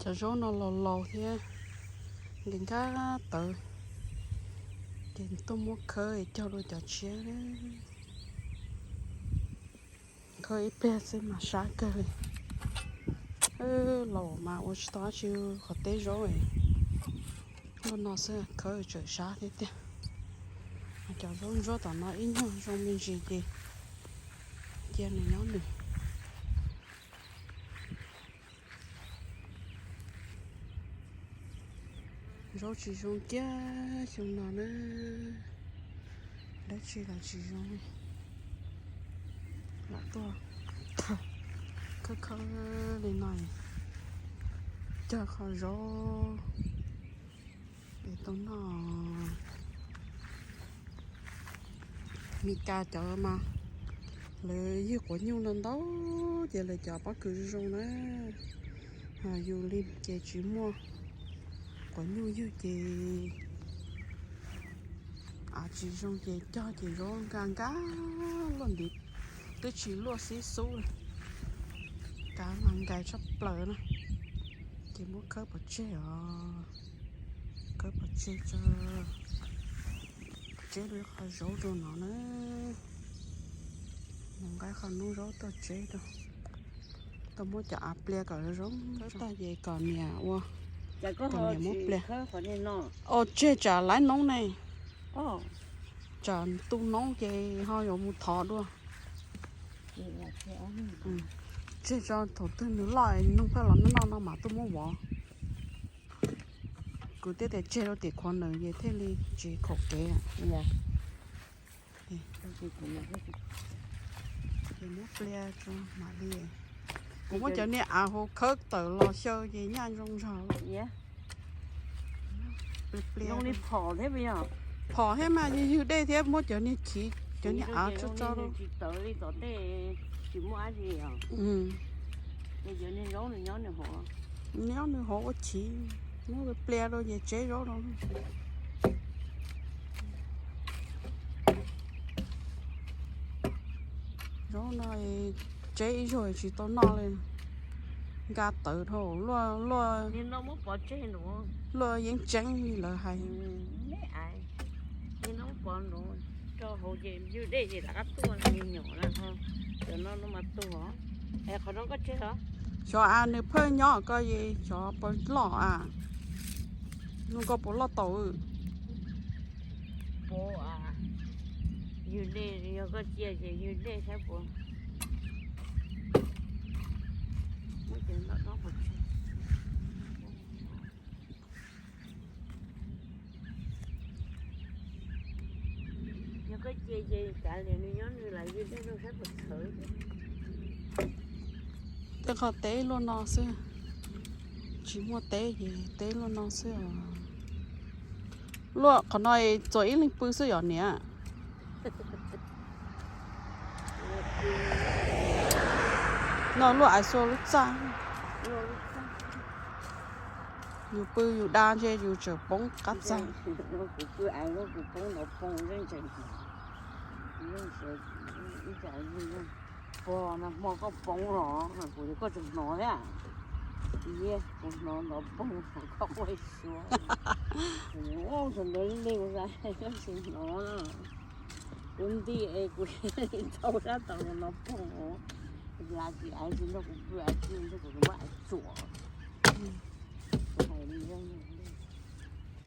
Cov zaub no laus laus thiab, nkag nkag tawv, ces tuaj muab khawb cog rau cov tshiab. Khawb ib pliag xwb mas sab kawg li. Laus mas ua tsis tau dab tsi qhov teb zaub, luaj no xwb khawb tseem sab thiab tiag. Cov zaub ntsuab tom no ib nyuag zoo me ntsis ces cia nws nyob nws. Zaub tsis zoo kiag xyoo no na, dab tsi los tsis zoo li. Lam tuaj khawb khawb li no, cog qhov zaub es tau noj. Mis Kas cov mas lawv ywg quav nyuj ntau ntau, ces lawv cov pob kws zoo zoo na. Yus li ces tsis muaj quav nyuj ywg ces av tsis zoo ces cog ces zaub nkag nkag luaj ntiv, twb tsis luaj xib xub li. Kav mas nkais tshaj plaws na, ces muab khawb pov tseg os. Khawb pov tseg tso, tseb rau qhov zaub rau no na. Mus nqa qhov noob zaub tuaj tseb rau, tuaj muab cov av plia kom zoo zoo tag ces kom niam ua, kom niam muab plia. Os, tseg tsam laiv noob ne, tsam tu noob ces ho yuav mus thov dua. Tseg tso, thaum twg nws loj nug phaj los noj noj no mas tuaj muab vov. Kuv thiaj tias tseg rau tim khuav nws ces thiaj li tsis khaum kev. Ces muab plia tso mam li. Kuv muab cov niag av hauv khawb tawm los xyaw ces nyaj zoo zog. Phom thiab mas yog ywg dej thiab muab cov niag chiv, cov niag av tso tso rau. Nyob nws hauv ua chiv, muab plia rau ces tseb zaub rau. Zaub no tseb ib zaug tsis tau noj li, nkag tawv dhau, luaj yeeb tseeb li lawv hais. Xyov a nws phaj nyob ko es xyov puas loj a, zoo ko puas loj tau. Tej qhov teb luaj no xwb, tsis muaj teb ces teb luaj no xwb os. Luaj qhov no txuas ib leeg pw xwb yom niam. No luaj ais xua lub txaj. Yus pw yus da ntshe yus tseem poob qab txaj. Pog, nag hmo koj poob los kuv tias koj tseem hnov thiab. Kuv hnov ntov poog, koj quaj suab. Thaum ntawd li kuv xav koj tsis hnov na. Kuv nti es kuv thau sab tod los ntov poog, kuv lav tsis aiv tsis nrog kuv pw, aiv tsis nrog kuv muab aiv tsuam.